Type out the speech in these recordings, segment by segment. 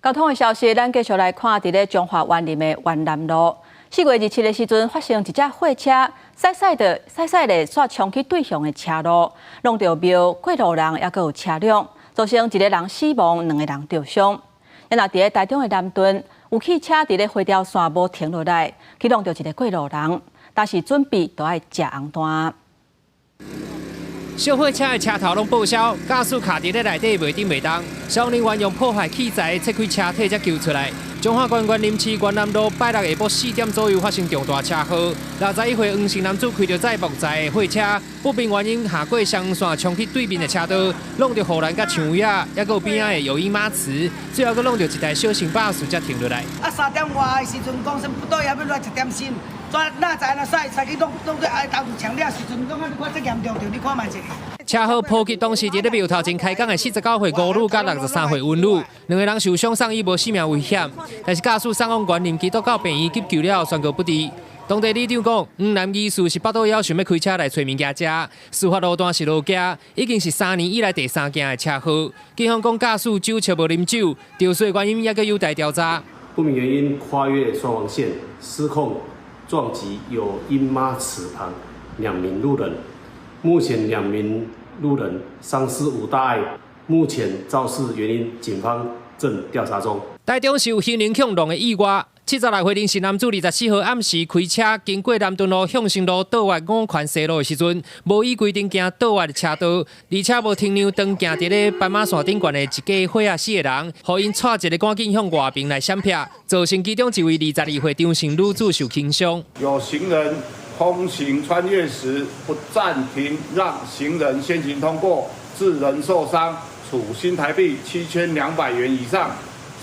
交通的消息，咱繼續來看佇咧彰化員林的員南路。4月27的時陣，發生一隻貨車駛駛的駛駛咧，煞衝去對向的車路，挵著廟過路人，抑閣有車輛，造成一個人死亡，兩個人著傷。若佇咧台中的南屯，有汽車佇咧回調線無停落來，去挵著一個過路人，但是準備都愛食紅單。小貨車的車頭攏報銷，駕駛卡佇咧內底袂振袂動，消防人員用破壞器材切開車體才救出來。彰化縣員林市員南路拜六下晡4點左右發生重大車禍，61歲黃姓男子開著載木材的貨車，不明原因跨過雙黃線衝去對面的車道，挵著護欄佮牆圍仔，抑閣有邊仔的有嬰媽池，最後閣挵著一台小型巴士才停落來。啊，3點外的時陣，講啥不對，猶欲落來一點心，怎哪知影駛駛去挵挵去挨頭牆了時陣，講啊，你看這嚴重著，你看覓一下。車禍波及當時佇咧廟頭前開講的49歲吳女佮63歲溫女，兩个人受傷送醫無性命危險，但是駕駛送往員林基督教病院急救了後宣告不治。當地里長講，黃男疑似是腹肚枵，想欲開車來揣物件食。事發路段是路崎，已經是3年以來第三件的車禍。警方講駕駛酒測無啉酒，肇事原因猶閣有待調查。不明原因跨越雙黃線，失控撞擊有嬰媽池旁兩名路人，目前兩名路人傷勢無大礙，目前肇事原因警方正調查中。台中是有行人予挵的意外，76歲林姓男子24號暗時開車經過南屯路向新路倒越五權西路的時陣，無依規定行倒越的車道，而且無停讓當行佇咧斑馬線頂懸的一家伙仔四个人，予𪜶帶一个趕緊向外爿來閃避，造成其中一位22歲張姓女子受輕傷。有行人通行穿越時不暫停，讓行人先行通過，致人受傷，處新台幣7200元以上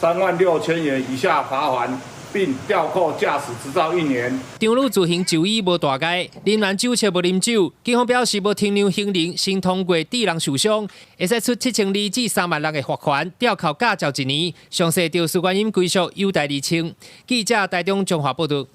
3萬6千元以下罰鍰，並吊扣駕駛執照一年。張女自行就醫無大礙，林男酒測無啉酒，警方表示無停讓行人先通過，致人受傷，會使處7200至3萬6的罰款，吊扣駕照一年。詳細肇事原因歸屬有待釐清。記者台中彰化報道。